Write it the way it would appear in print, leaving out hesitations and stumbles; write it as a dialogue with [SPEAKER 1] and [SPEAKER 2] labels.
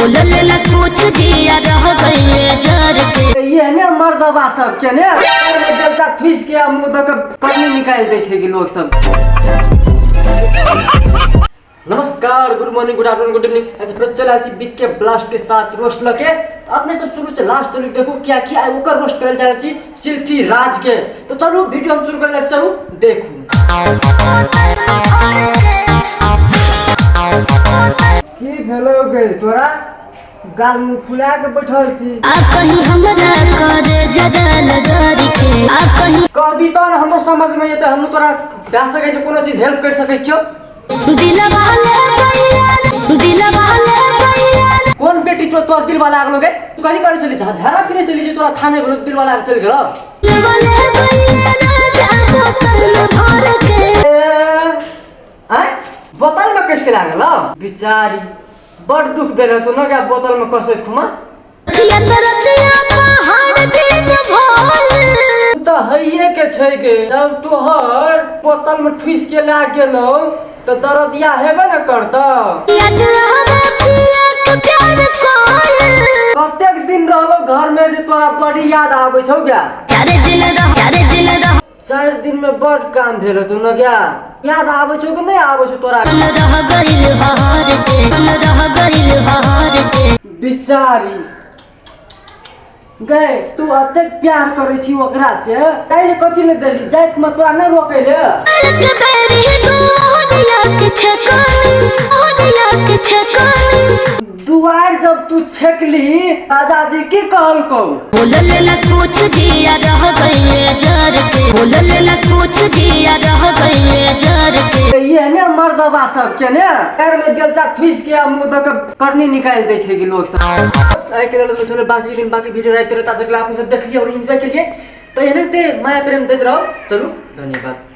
[SPEAKER 1] बोलल न कुछ जिया रह गइले जर के।
[SPEAKER 2] ये ने मर्दबा सब के ने देवता ठुस के आ मुंह दऽ के पानी निकालि दै छै कि लोग सब। नमस्कार, good morning, good afternoon, good evening. आज फिर चल आयल छी बिग के ब्लास्ट के साथ रोस्ट लऽ के। तऽ अपने सब शुरू से लास्ट तक देखू, कियाकि आइ ओकर रोस्ट करल जा रहल छी शिल्पी राज के। तो चलू वीडियो हम शुरू करल, चलू देखू की भेलो गे तोरा, गाल मुंह फुला के बैठल छी।
[SPEAKER 1] आ कहीं हमरा कर जगल डर के, आ कहीं
[SPEAKER 2] कहबी तहन हमरो समझ में एतै, हमहूँ तोरा दए सकै छी, कोनो चीज हेल्प करि सकै छियौ।
[SPEAKER 1] दिलवा ले गइया, दिलवा ले गइया।
[SPEAKER 2] कोन बेटी छौ तोरा दिलवा लागलो गे? तू कथी करै छली? झाड़ा फिरै छली जे तोरा थाने भेलो दिलवा लाग चलि गेलो?
[SPEAKER 1] दिलवा ले गइया राजा बोतल में भर के।
[SPEAKER 2] ए, आँय बोतल में कसि के लागल? बिचारी बड़ दुख भेल हेतौ न गे बोतल में कसैत खुमा।
[SPEAKER 1] रतिया रतिया पहाड़ दिन भोल।
[SPEAKER 2] तऽ हैये के छै गे, जब तोहर बोतल में ठुसि के लाग गेलौ तऽ दरदिया हेबे ने करतौ।
[SPEAKER 1] याद आवे पिया के प्यार कोल।
[SPEAKER 2] कतेक दिन रहलो घर में जे तोरा बड़ी याद आबै छौ गे?
[SPEAKER 1] चार दिन रह, चार दिन रह।
[SPEAKER 2] 4 दिन में बड़ काम भेल हेतौ न गे? याद आबै छौ कि नहि आबै छौ तोरा?
[SPEAKER 1] मन रह गइल हर के, मन रह गइल हर के।
[SPEAKER 2] बिचारी गए, तू अतेक प्यार करै छी ओकरा से, ताहि ले कथी ले देली? जाइत में तोरा नहि रोकै ले?
[SPEAKER 1] के बेरी डोरिया के छकानी, डोरिया के छकानी।
[SPEAKER 2] दुआर जब तू छेकली, राजाजी की कहलकौ?
[SPEAKER 1] बोलल न कुछ जिया रह गइले जर के, बोलल न कुछ जिया रह गइले जर के।
[SPEAKER 2] ये ने मर्दबा सब के ने पैर में बेलचा ठुसि के आ मुंह दऽ के करनी निकालि दै छै कि लोग सब। आइ के लेल चलो, बाकी दिन बाकी वीडियो राति रहता तक आप सब देख लियै और एंजॉय केलियै। तऽ एनाहिते माया प्रेम दैत रहू। चलू, धन्यवाद।